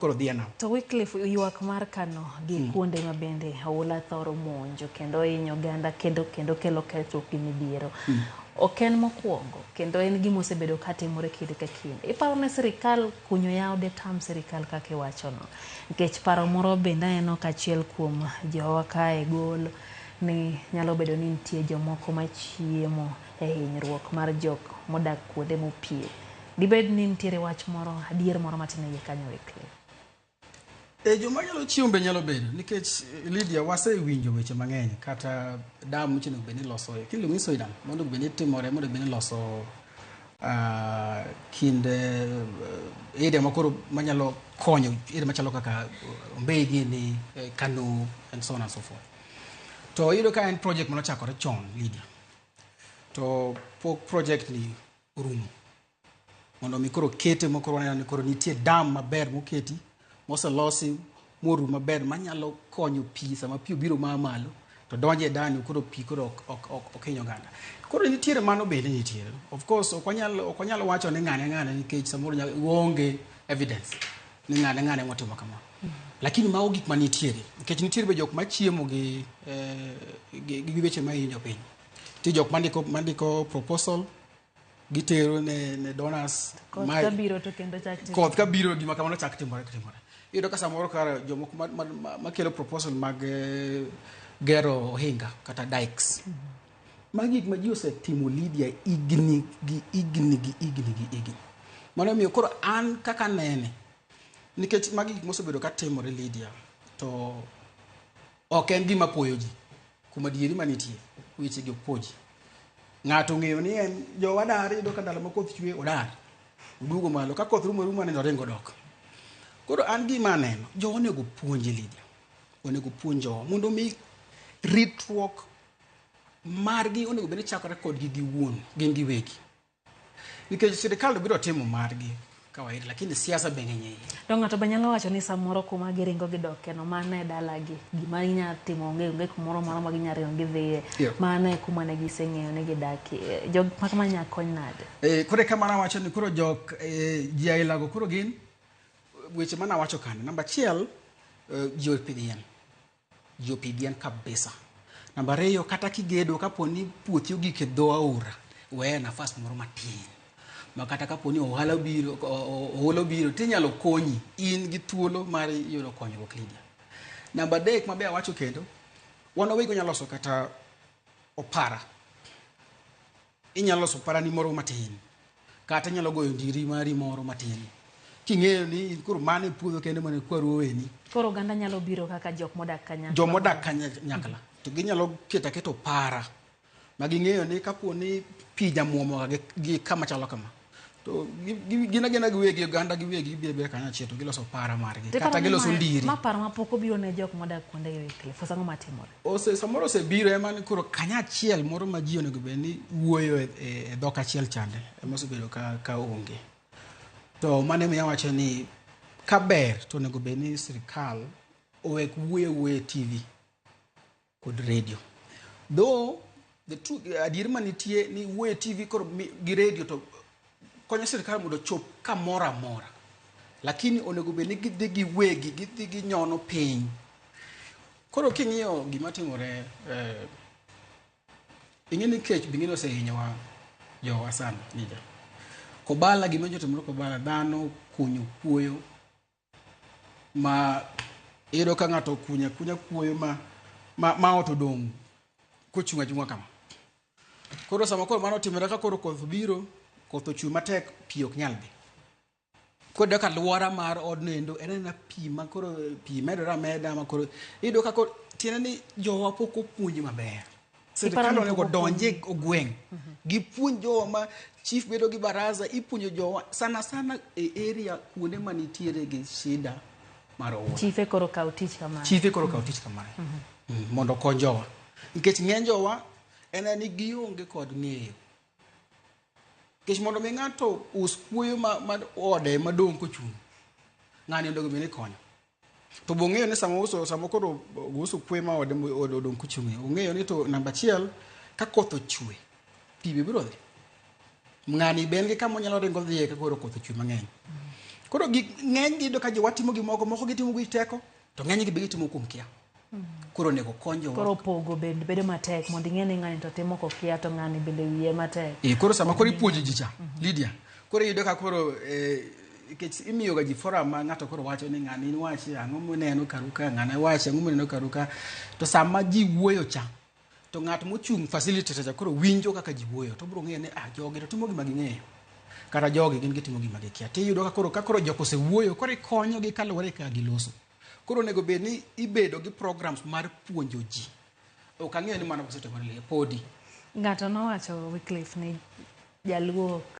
Koro dhi e nam. To Wycliffe, ywak mar Kano gi kuonde ma bende oula thoro monjo kendo hinyo oganda kendo kelo kethruok gi midhiero. Ok en mokwongo kendo en gima osebedo ka timore kinde ka kinde. Iparo ni sirikal kunyo yawo detam sirikal kaka iwachono? Nikech paro moro bende aneno ka achiel kuom jowa kae golo ni nyalo bedo ni nitie jomoko machiemo e hinyruok mar jok modak kuonde mopie. Dibed ni nitiere wach moro, adier moro matin e iye kanyo Wycliffe? E joma nyalo chiemo be nyalo bedo nikech Lydia wasewinjo weche mang'eny kata dam micho onego bed ni iloso kiluongo ni Soi dam mondo bed ni timore mondo bed ni iloso kind area makoro manyalo konyo area machalo kaka Ombei gini, Kano and so on and so forth. To iyudo ka en project manochakore chon Lydia. To pok project ni orumo. Mondo mi koro kete ma koro waneno ni koro nitie dam maber moketi moselosi moru maber manyalo konyo pi sama pi obiro maa malo to donjo e dani koro pi koro ok hiny oganda. Koro nitiere mano bende nitiere. Of course ok wanyal wacho ni ng'ane ng'ane nikech samoro onge evidence ni ng'ane ng'ane motimo kamano. Lakini mago gik manitiere nikech nitiere be jok machiemo gi weche mahinyo piny. Nitie jok mandiko proposal gitero ne donors. Koth kabiro to kendo chak timore. Koth kabiro gima kamano chak timore. Iyudo ka samoro kar jomoko makelo proposal mag gero ohinga kata dikes. Magi gik ma ji osetimo Lydia higni gi higni gi higni gi higni. Mano omiyo koro an kaka anene nikech magi gik mosebedo ka timore Lydia to ok en gima poyo ji. Kuom adieri manitie weche gi ok po ji. Ng'ato ong'eyo ni en jowa dar iyudo ka ndalo ma koth chwe odar. Oduogo malo ka koth rumo aruma ni oringo odok. Koro an gima aneno jowa onego puonji Lydia. Onego puonj jowa mondo mi ritruok margi onego bed ni chakore kodgi giwuon gin giwegi. Nikech sirikal biro timo margi kawaida lakini siasa be ng'eny e iye. To ng'ato be nyalo wacho ni samoro kuma giringo gidoke no mano e dalagi. Gima ginya timo onge kumoro amora ma ginya ringo gidhiye. Mano e kuma ne giseng'eyo ni gidakie. Jok ma kama nya kony nade? Koro eka mana wacho ni koro jok ji ailago koro gin weche mana wacho kande. Namba achiel ji opidh yien. Ji opidh yien kabisa. Namba ariyo kata kigedo kapo ni puothi ogik e dho aora weye nafas moro matin. Ma kata kapo ni ohala obiro oula obiro tinyalo konyi in gi thuolo mar yudo konyruok Lydia. Namba adek mabe awacho kendo wan wawegi wanyalo loso kata opara. Inyalo loso opara ni moro matin kata inyalo goyo ndiri mari moro matin king'eyo ni koro mano e puodho kende mane kwaru oweni. Koro oganda nyalo biro kaka jok modak kanyakla. Jomodak kanyakla to ginyalo keto aketa opara ma ging'eyo ni kapo ni pi jamuomo gi kama chalo kama to gin agina giwegi oganda giwegi gibiro abira kanyo achiel to giloso opara margi kata giloso ndiri. Ma paro mapok obiro ne jok modak kuonde gi Wycliffe. Koso ang'o matimore? Samoro osebiro ema ni koro kanyachiel moro ma ji onego bed ni wuoyo e dhok achiel chande ema osebedo ka onge. To mano emiyo awacho ni kaber to onego bed ni sirikal owek wuoyo awuoya e TV kod radio. Though the truth adier manitie ni wuoyo e TV koro gi radio to konyo sirikal mondo ochop kamoro amora. Lakini onego bed ni gidhi giwegi gidhi ginyono piny. Koro king'iyo gima timore ing'e ni kech be ing'e ni osehinyowa jowa sana Lydia. Kobala gima nyocha otimore Kobala dhano kunyo kuoyo ma iyudo ka ng'ato okunyo akunya kuoyo ma ot odong' kochung' achung'a kama. Koro sama koro mano otimore ka koro koth obiro, koth ochwe matek, pi ok nyal dhi. Koro iyudo ka alwora mar odno endo en aena pi ma koro pi medore ameda ma koro iyudo ka koro tiende ni jowa pok opuonji maber. Sirikal onego odonj e gweng' gipuonj jowa ma chief bedo gi baraza ipuonjo jowa sana sana e area kuonde manitiere gi shida mar oula. Chife koro kaw tich kamae. Chife koro kaw tich kamae mondo okony jowa. Nikech ng'eny jowa en ni gionge kod ng'eyo. Nikech mondo mi ng'ato us kuoyo ma ode madong' kochung', ng'ani onego bed ni ikonyo. To be ong'eyo ni sama uso sama koro uso kuoyo ma ode odong' kochung' ong'eyo ni to namba achiel ka koth ochwe pi be biro dhi. Ng'ani be en gi kama onyalo ringo dhiye ka koro koth ochwe mang'eny. Koro gik ng'eny gi iyudo ka jowa timo gimoko, moko gitimo gi teko, to ng'eny gi be gitimo kuom kia. Koro onego kony jowa. Koro pogo bende bedo matek mondo ing'e ni ng'ani to timo kokia to ng'ani bende wiye matek. E, koro sama koro ipuonjo ji cha, Lydia, koro iyudo ka koro nikech imiyo ga ji forum ma ng'ato koro wacho ni ng'ani in wachi ang'o mineno karu ka, ng'ane wachi ang'o mineno karu ka. To sama ji wuoyo cha, to ng'at mochung' facilitator cha koro winjo kaka ji wuoyo, to obiro ng'eyo ni ah, jogi to timo gima ging'eyo. Kata jogi gin gitimo gima gikia. Tiyudo ka koro ka koro jok osewuoyo, koro ikonyogi kaluwore gi kaka giloso. Koro onego bed ni ibedo gi programs mar puonjo ji. Ok ang'eyo ni mano osetimore podi. Ng'ato nowacho Wycliffe ni jaluo